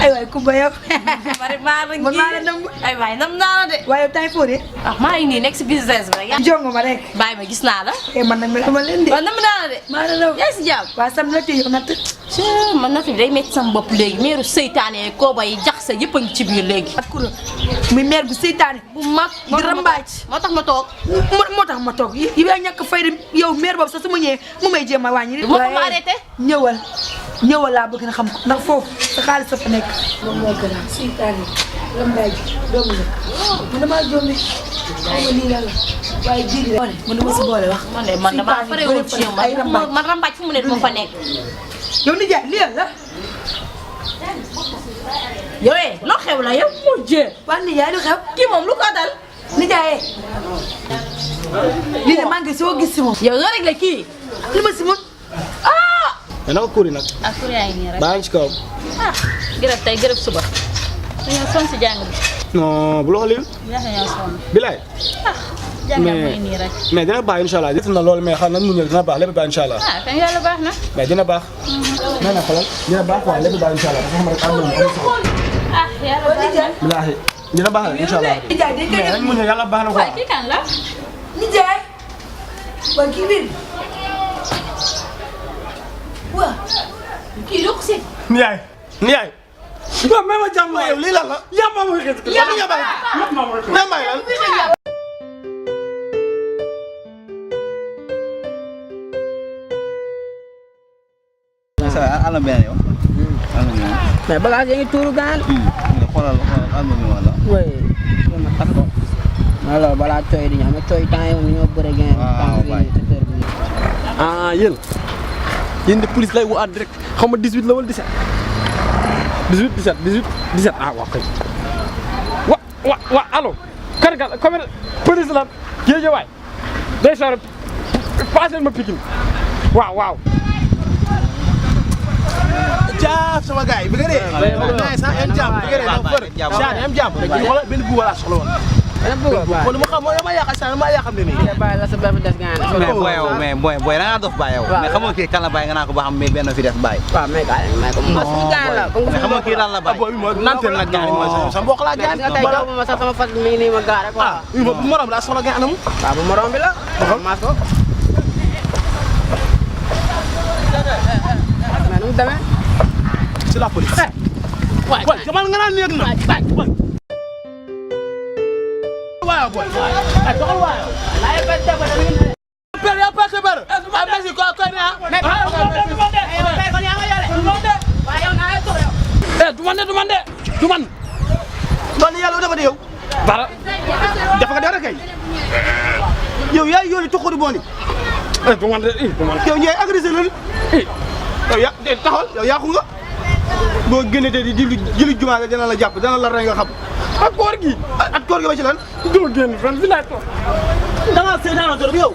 ay waay Kumba yow. bari maa la man maa la nam. ay waay nam naa la de. waaye tay foo de. ah maa ngi nii nekk si business bi rek. jongo ma rek. bàyyi ma gis naa la. man nag ma leen de. waaw nam naa la de. maa la nam. yaa si jàmm. waa sam la téye natt. man natt bi day métti sama bopp léegi meeru seytaane kooba yi jax sa yëpp a ngi ci biir léegi. ak kuréel muy meer bu seytaane. bu mag di rambaaj. moo tax ma toog. moo tax ma toog yi yaa ñàkk fay yow meer boobu sax su ma ñëwee mu may jéem a wàññi. moo ko ma arrêté. ñëwal laa bëgg na xam ko ndax foofu sa xaalis sa fa nekk. moom moo gën a seytaane rambaaj doomu la man damaa jombi xaw ma lii la waaye jiibi rek man dama si boole wax. man damaa pare woon ci yow man rambaaj fu mu ne duma fa nekk. yow nijaay lii la. yow loo xew la yow mu jë. waa nijaay lu xew. kii moom lu ko dal. nijaay lii de maa ngi soo gis si moom. yow nga réglé kii. li ma si moom. mais naka kuuri nag. ah kuur yaa ngi nii rek. baa ngi ci kawam. gërëb tey gërëb suba. dañoo sonn si jàng bi. non bu loxo lii. dañoo sonn. bilaay. jàng mooy nii rek. mais dina baax incha allah gis na loolu mais xam na mu ñëw dina baax lépp baax incha allah. kan yàlla baax na. mais dina baax. nee na xoolal dina baax waaye lépp baax incha allah dafa xam rek am nañu am solo. yàlla baax na. bilaahi dina baax rek incha allah. nijaay dañ koy mais rek mu ñëw yàlla baax na quoi. waaye kii kan la. nijaay. waa kii biir. waa. kii lu ko si. Ndiaye. Ndiaye. waaw même ma jàmm yow lii lan la. yaa ma ma xëy. yaa ma ma xëy. yaa ma ma ala benn yow. mais bagage yi ngi tuuru gaan. xoolal alma mi wala. oui. alors balaa cooy di ñu am cooy temps yow ñoo bëre gain. waaw waay ah yéen de police lay woo direct xam nga 18 la wala 17. 18 17 ah waaw kay. wa allo. kër ga comme police la Guédiawaye day sori passé ma Pikine waaw. jaaf sama gars yi bi nga dee. mais sax yan jaam bi nga dee dafa bëri. yan jaam wala benn bu wala soxla woon. benn bu wala kon ma xam mooy dama yaakaar saa ma yaakaar ne nii. bàyyi la sa benn des gaan. mais booy da ngaa dof bàyyi yow. mais xamoo kii kan la bàyyi nga naa ko ba xam mais benn fi des bàyyi. waaw mais gars yi may ko ma suñu gaan la. mais xamoo kii lan la bàyyi. booy bi mooy nanteel nag gaan mooy sa mbokk laa gaan. nga tey jox ma sax sama fas mi ngi nii ma gaare quoi. bu morom laa soxla gaan amu. waaw bu morom bi la. maas ko. mais nu mu demee. c'est la police. waay jamal nga naan néeg na. waaw boy. doxal waay. père yaa passé bar. merci ko ne ah. du man. loolu yàlla dafa de yow. dara. dafa nga dara kay. yow yaa yónni tuxuri booni. du man. yow ñooy agressé loolu. yow yaa taxawal yow yaaxu nga. boo génnee te di julli jumaa nga dina la jàpp dana la rey nga xam. ak koor gi ba ci lan. doo génn fan fi laay toog. da ngaa seetaanoo bi yow.